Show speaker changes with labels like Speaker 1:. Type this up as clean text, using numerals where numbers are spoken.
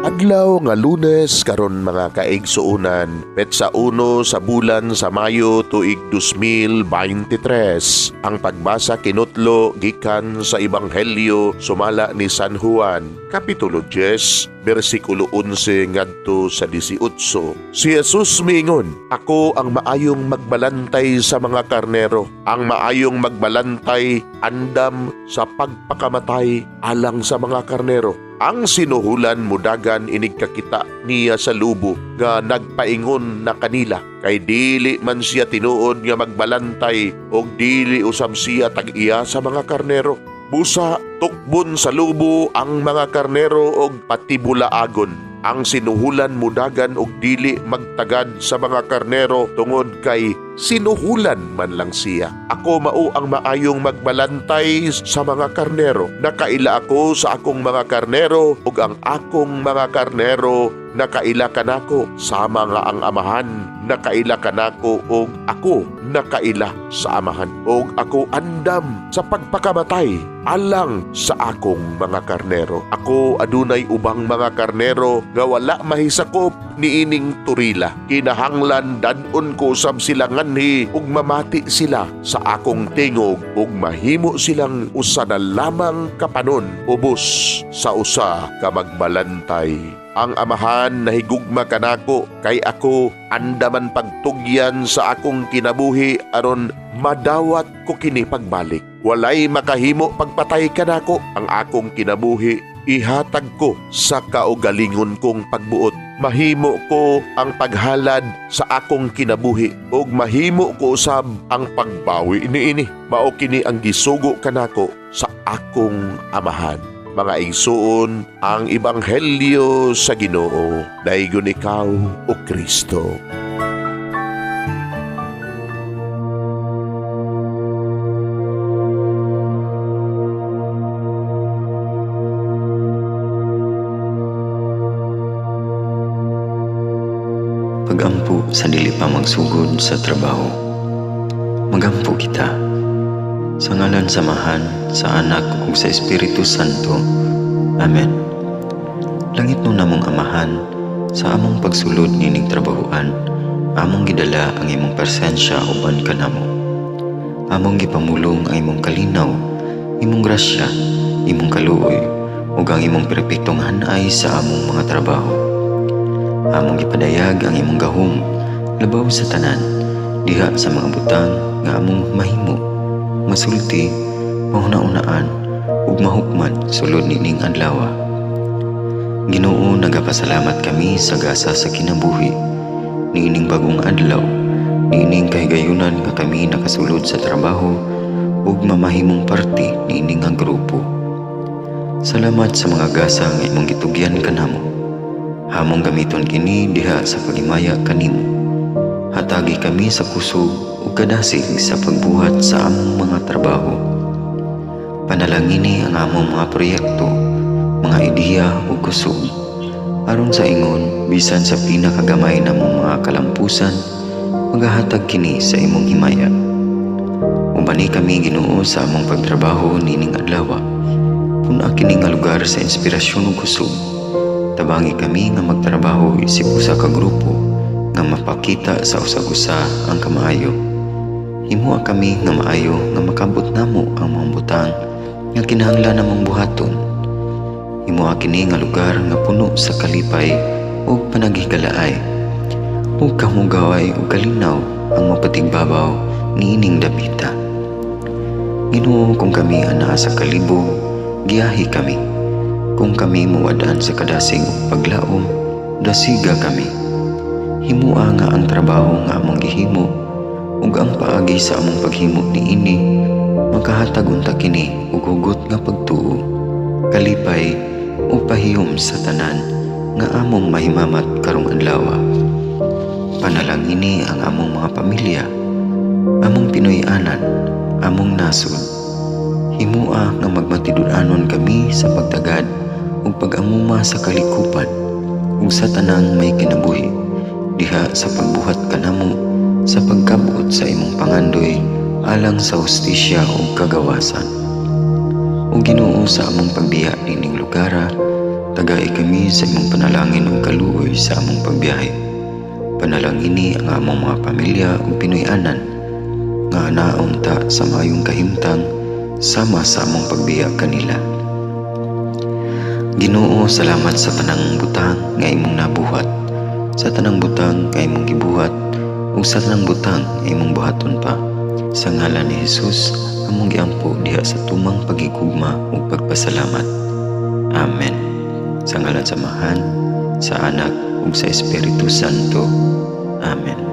Speaker 1: Adlaw nga Lunes karon, mga kaigsuonan, petsa 1 sa bulan sa Mayo, tuig 2023. Ang pagbasa kinutlo gikan sa Ebanghelyo sumala ni San Juan, kapitulo 10, bersikulo 11 ngadto sa 18. Si Jesus miingon, "Ako ang maayong magbalantay sa mga karnero. Ang maayong magbalantay andam sa pagpakamatay alang sa mga karnero. Ang sinuhulan mudagan inig kakita niya sa lubo nga nagpaingon na kanila, kay dili man siya tinuod nga magbalantay og dili usab siya tag-iya sa mga karnero. Busa tukbon sa lubo ang mga karnero og patibulaagon. Ang sinuhulan mudagan og dili magtagad sa mga karnero tungod kay sinuhulan man lang siya. Ako mao ang maayong magbalantay sa mga karnero. Nakaila ako sa akong mga karnero ug ang akong mga karnero nakaila kanako, sama nga ang Amahan nakaila kanako ug ako nakaila sa Amahan. Ug ako andam sa pagpakamatay alang sa akong mga karnero. Ako adunay ubang mga karnero nga wala mahisakop niining turila. Kinahanglan dad-on ko usab sila nganhi ug mamati sila sa akong tingog ug mahimo silang usa na lamang kapanon ubos sa usa ka magbalantay. Ang Amahan nahigugma kanako kay ako andaman pagtugyan sa akong kinabuhi aron madawat ko kini pagbalik. Walay makahimo pagpatay kanako. Ang akong kinabuhi ihatag ko sa kaugalingon kong pagbuot. Mahimo ko ang paghalad sa akong kinabuhi ug mahimo ko usab ang pagbawi niini. Mao kini ang gisugo kanako sa akong Amahan." Mga igsuon, ang ebanghelyo sa Ginoo. Daygon ikaw, o Kristo.
Speaker 2: Pagampo sa dili pa magsugod sa trabaho. Magampo kita. Sa ngalan sa Amahan, sa Anak ug sa Espiritu Santo. Amen. Langit no namong Amahan, sa among pagsulod nining trabahoan, among gidala ang imong presensya uban kanamo. Among gipamulong ang imong kalinaw, imong grasya, imong kaluoy, ug ang imong perpektong hanay sa among mga trabaho. Among gipadayag ang imong gahom labaw sa tanan, diha sa mga butang nga among mahimo, masulti, mahuna-unaan ug mahukman sulod nining adlaw. Ginoo, nagapasalamat kami sa gasa sa kinabuhi niining bagong adlaw, niining kahigayunan nga kami nakasulod sa trabaho ug mamahimong parte niini nga grupo. Salamat sa mga gasa nga imong gitugyan kanamo. Among gamiton kini diha sa paghimaya kanimo. Hatagi kami sa kusog ug kadasig sa pagbuhat sa among mga trabaho. Panalangini ang among mga proyekto, mga ideya ug kusog. Aron sa ingon, bisan sa pinakagamay namong mga kalampusan, magahatag kini sa imong himaya. Ubani kami, Ginoo, sa among pagtrabaho nining adlaw. Pun-a kini nga lugar sa inspirasyon ug kusog. Tabangi kami nga magtrabaho isip usa ka grupo nga mapakita sa usag-usa ang kamaayo. Himoa kami nga maayo nga makabot namo ang mga butang nga kinahanglan namong buhaton. Himoa kini nga lugar nga puno sa kalipay ug panaghigalaay, ug kamugaway ug kalinaw ang mapatigbabaw niining dapita. Ginoo, kung kami anaa sa kalibog, giyahi kami. Kung kami muwad-an sa kadasig ug paglaom, dasiga kami. Himua nga ang trabaho nga among gihimo ug ang paagi sa among paghimo niini makahatag unta kini og hugot nga pagtuo, kalipay ug pahiyom sa tanan nga among mahimamat karong adlaw. Panalangini ang among mga pamilya, among Pinoy-anan, among nasod. Himua nga magmatinud-anon kami sa pagtagad ug pag-amuma sa kalikupan ug sa tanang may kinabuhi diha sa pagbuhat kanamo sa pagkabot sa imong pangandoy alang sa hustisya ug kagawasan. O Ginoo, sa among pagbiya nining lugara, tagayi Tagai kami sa imong panalangin ug kaluoy sa among pagbiyahe. Panalangini ang among mga pamilya ug Pinoy-anan nga anaon ta sa maayong kahimtang sama sa among pagbiya kanila. Ginoo, salamat sa tanang butang nga imong nabuhat, sa tanang butang nga imong gibuhat, ug sa tanang butang nga imong buhaton pa. Sa ngalan ni Jesus, among giampo diha sa tumang paghigugma ug pagpasalamat. Amen. Sa ngalan sa Amahan, sa Anak ug sa Espiritu Santo. Amen.